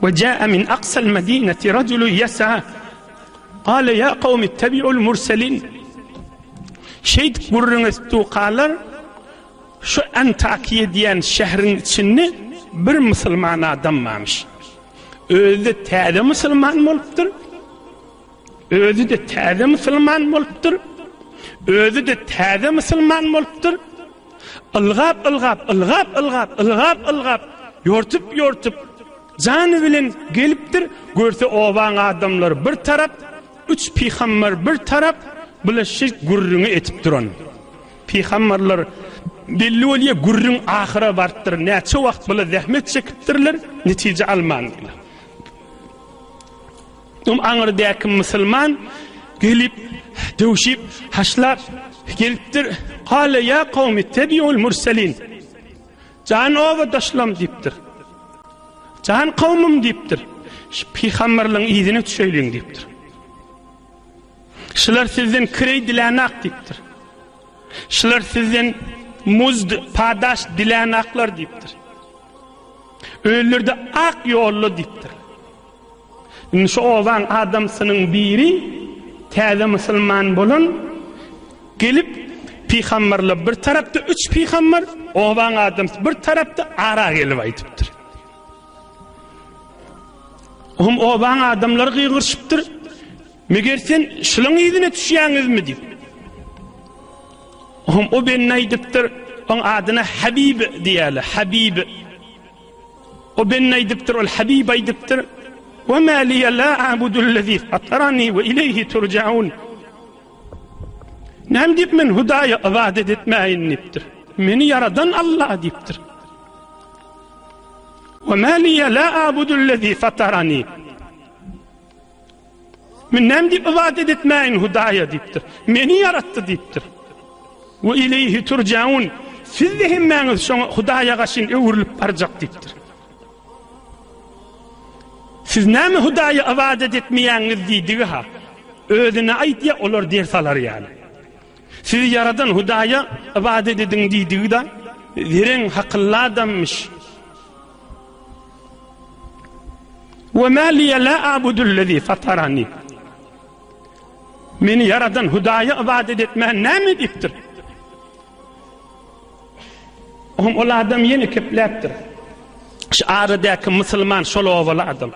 Ve ca'e min aksal medineti raculu yes'a Kale ya kavmi ittebi'ul murselin Şeýdip gürrüň etdukalar şu Antakiýe diýen şäheriň içinde bir musulman adam barmyş. Özi-de täze musulman bolupdyr. Özi-de täze musulman bolupdyr. Özi-de täze musulman bolupdyr. Ylgap, ylgap, ylgap, ylgap, ylgap, ylgap, ýortup, ýortup, jany bilen gelipdir. Görse obaň adamlary bir tarap, üç pygamber bir tarap, bular şeýt gürrüňi edip duran. Pygamberler belli bolýar, gürrüň ahyra barypdyr. Näçe wagt bular zähmet çekipdirler, netije almandyrlar. Öň aňyrdäki musulman gelip, döwşüp, haşlap gelipdir. Kale ýa kawmi tebiul murselin. Jan obadaşlam diýipdir. Jan kawmym diýipdir. Şu pygamberleň yzyna düşeýliň diýipdir. Şular sizden kireý dilänak diýipdir. Şular sizden muzd, padaş dilänaklar diýipdir. Özleri-de ak ýolda diýipdir. Indi şu obaň adamsynyň biri täze musulman bolan gelip pygamberler bir tarapda üç pygamber obaň adamsy bir tarapda ara gelip aýdypdyr. Ohm obaň adamlary gygyryşypdyr. Meger sen şulaň yzyna düşýäňizmi diýip. Ohm o bende aýdypdyr, oň adyna Habib diýýärler, Habib. O bende aýdypdyr, ol Habib aýdypdyr, Ve ma liye la a'budu'l-lezî fatarani ve ileyhi turcaun. Näme diýip men Hudaýa ybadat etmäýin diýipdir. Meni ýaradan Allah diýipdir. Ve ma liye la a'budu'l-lezî fatarani. Men näme diýip ybadat etmäýin Hudaýa diýipdir. Meni ýaratdy diýipdir. We ileýhi turjaun. Siz-de hemmäňiz şoňa Hudaýa gaşyn öwrülip barjak diýipdir. Siz näme Hudaýa ybadat etmeýäňiz diýdigi-ha. Özüne aýdýar, olar ders alar ýaly. Sizi ýaradan Hudaýa ybadat ediň diýdigi-de, zereň hakylly adammyş. We ma liye la a'budu'l-lezi fatarani. Meni ýaradan Hudaýa ybadat etmän näme diýipdir? Ohm ol adam ýene kepläpdir. Şu aradäki musulman şol obaly adam.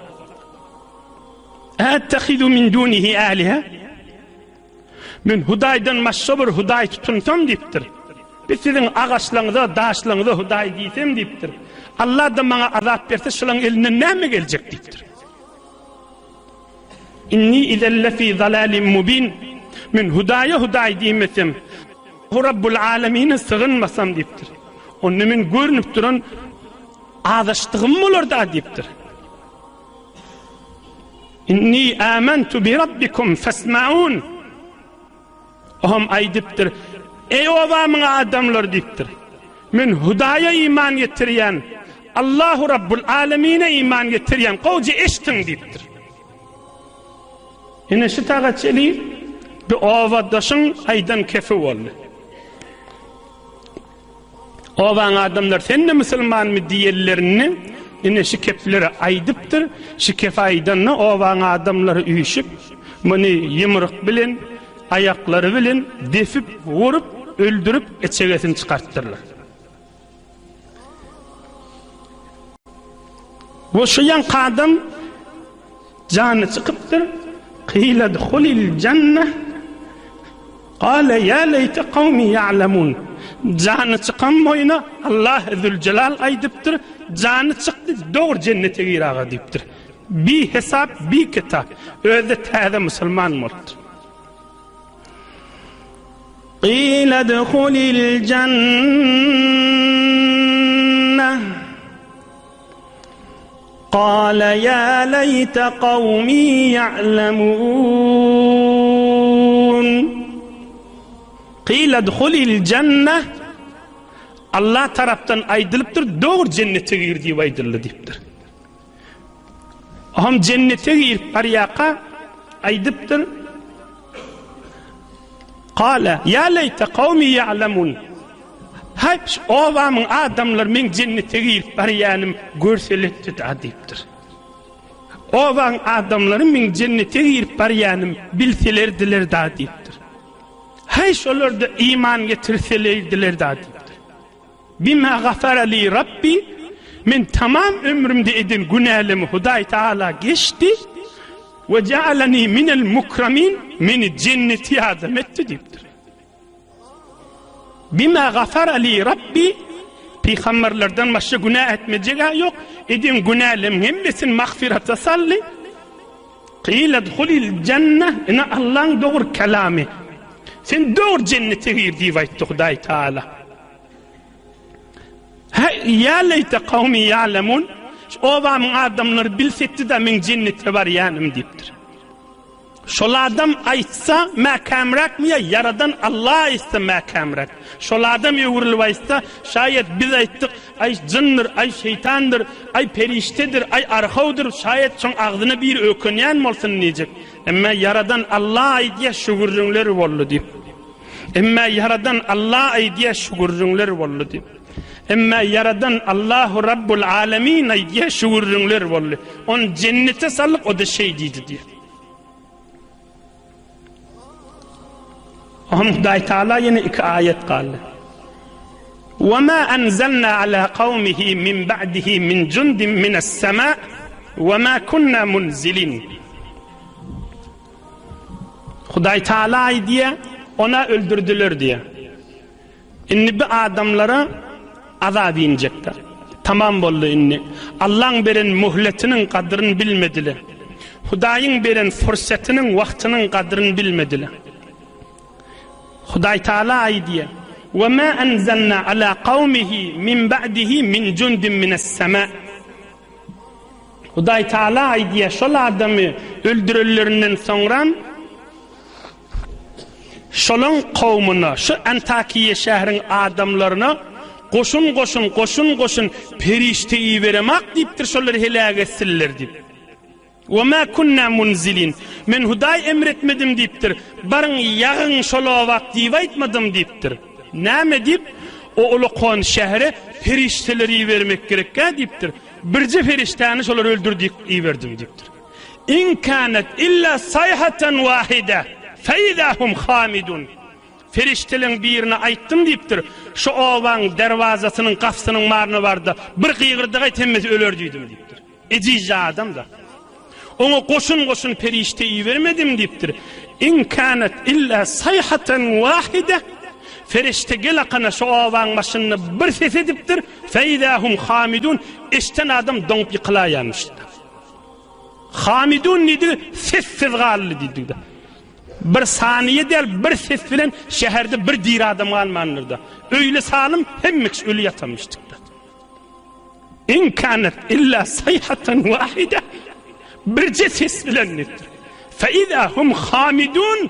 Ettehizu min dunihi aliha. Men Hudaýdan başga bir hudaý tutunsam diýipdir. Biz siziň agaçlaryňyza, daşlaryňyza hudaý diýsem diýipdir. Allah-da maňa azap berse, şolaryň elinden näme geljek diýipdir. Inni izen lefi zalalim mubin. Men Hudaýa hudaý diýmesem, Rabbul alemine sygynmasam diýipdir. Onda men görnüp duran azaşdygym bolar-da diýipdir. Inni âmentu bi rabbikum fesma'un. Ohm aýdypdyr, Eý obamyň adamlary diýipdir. Men Hudaýa iman getirýän, Allahu Rabbul Alemine iman getirýän, gowja eşdiň diýipdir. Ine şu tagaçeli bir obadaşyň aýdan kefi boldy. Obaň adamlary sen-de musulmanmy diýenlerinde, ine şu kepleri aýdypdyr. Şu kepi aýdanda obaň adamlary üýşüp, muny ýumruk bilen, aýaklary bilen depip, urup, öldürip, içegesini çykartdyrlar. We şu ýaňky adam jany çykypdyr. Qila dkhulil janna Qala ya leýte kawmi ya'lemun. Jany çykan boýuna Allah Züljelal aýdypdyr, jany çykdy, dogry jennete gir aga diýipdir. Bi hesap, bi kitap. Özi-de täze musulman bolupdyr. Qila dkhulil janna Kale ýa leýte kawmi ýa'lemun. Qila dkhulil jenne Allah tarapdan aýdylypdyr, dogry jennete gir diýip aýdyldy diýipdir. Ohm jennete girip barýarka aýdypdyr. Kale ýa leýte kawmi ýa'lemun. Haý, şu obamyň adamlary meň jennete girip barýanym görseletdi-da diýipdir. Obaň adamlary meň jennete girip barýanym bilselerdiler-da diýipdir. Haý şolar-da iman getirselerdiler-da diýipdir. Bima gafara li Rabbi, men tamam ömrümde eden günälemi Hudaý Taala geçdi, we ja'alani minel mukramin, meni jenneti adam etdi diýipdir. Bima gafara li Rabbi, pygamberlerden başga günä etmejeg-ä ýok, eden günäleriň hemmesini magfyrata saldy. Qila dkhulil jenne, ine Allaň dogry kelamy. Sen dogry jennete gir diýip aýtdy Hudaý Taala. He, ýa leýte kawmi ýa'lemun, şu obamyň adamlary bilsetdi-de meň jennete barýanym diýipdir. Şol adam aýtsa mäkämräkmi ýa Ýaradan Alla aýtsa mäkämräk? Şol adam öwrülip aýtsa, şaýat biz aýtdyk, aý jyndyr, aý şeýtandyr, aý perişdedir, aý arhawdyr, şaýat şoň agzyna biri ökünýän bolsun diýjek. Emma Ýaradan Alla aýdýa şu gürrüňler boldy diýip. Emma Ýaradan Alla aýdýa şu gürrüňler boldy diýip. Emma Ýaradan Allahu Rabbul Alemin aýdýa şu gürrüňler boldy. Ony jennete saldyk, o-da şeý diýdi diýip. Oňa Hudaý Taala ýene iki aýat galdy. Wa ma anzalna ala kawmihi min ba'dihi min jundin minas sama wa ma kunna munzilin. Hudaý Taala aýdýar, ona öldürdiler diýär. Indi bu adamlara azap injekdir. Tamam boldy indi. Allaň beren möhletiniň gadryny bilmediler. Hudaýyň beren fursatynyň, wagtynyň gadryny bilmediler. Hudaý Taala aýdýar, Wa ma anzalna ala kawmihi min ba'dihi min jundin minas sama. Hudaý Taala aýdýar, şol adamy öldürenlerinden soňram Şolaň kowmuna, şu Antakiýa şäheriň adamlaryna goşun-goşun, goşun-goşun perişde iberemak diýipdir, şolary heläk etsinler diýip. Wa ma kunna munzilin. Men Hudaý emr etmedim diýipdir. Baryň ýagyň şol obak diýip aýtmadym diýipdir. Näme diýip, o ulakon şähere perişdeleri ibermek gerekkä diýipdir. Birje perişdäni şolar öldür diýip iberdim diýipdir. In kanet illa saýhatan wahide, feizâ hum hamidun. Perişdeleň birine aýtdym diýipdir, şu obaň derwazasynyň gapysynyň baryna bar-da, bir gygyrdyk aýt hemmesi öler diýdim diýipdir. Ejizje adam-da. Oňa goşun-goşun perişde ibermedim diýipdir. In kanet illa saýhatan wahide, Ferişde gel akana şu obaň başynda bir ses edipdir, feizâ hum hamidun, eşden adam doňup ýykylaýanmyş-da. Hamidun diýdigi sessiz galdy diýdigi. Bir saniýe däl bir ses bilen şäherde bir diri adam galmandyr-da. Öýle salym hemme kişi öli ýatanmyşdyk-da. In kanet illa sayhatan wahide birje ses bilen diýipdir. Fe iza hum hamidun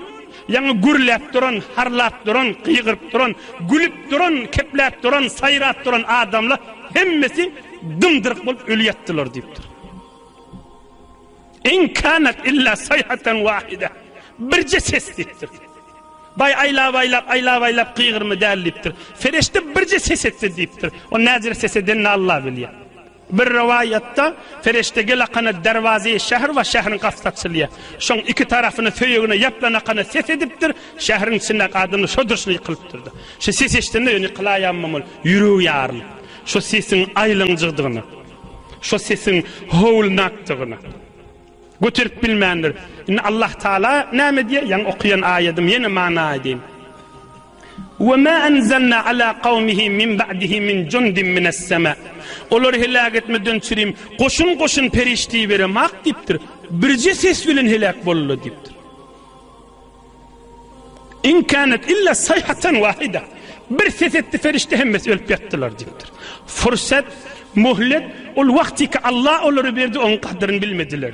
ýaňy gürläp duran, harlap duran, gygyryp duran, gülüp duran, kepläp duran, saýrap duran adamlar hemmesi dymdyryk bolup öli ýatdylar diýipdir. In kanat illa sayhatan wahida. Birje ses diýipdir. Baý aýlap-aýlap, aýlap-aýlap gygyrma däl diýipdir. Fereşde birje ses etse diýipdir. O näjere ses edenini Allah bilýär. Bir rowaýatda fereşde gel akana derwazeýi şäher we şäheriň gapysy açylýar. Şoň iki tarapyna söýegine ýaplan akana ses edipdir. Şäheriň içindäki adamlar şo durşuna ýykylypdyr-da. Şu ses eşidende ýöne ýykylaýanmam ol ýüregi ýarylyp. Şu sesiň aýlyňjygdygyna. Şo sesiň howlnakdygyna göterip bilmändir. Indi Allah Taala näme diýýär? Ýaňy okaýan aýadym ýene mana aýdayyn. Wa ma anzalna ala kawmihi min ba'dihi min jundin minas sama. Olary heläk etmeden çürim goşun-goşun perişde iberemak diýipdir. Birje ses bilen heläk boldular diýipdir. In kanet illa sayhatan wahida. Bir ses etdi ferişte hemmesi ölüp ýatdylar diýipdir. Fursat, muhlet, ol wagtyky Allah olara berdi, onuň gadryny bilmediler.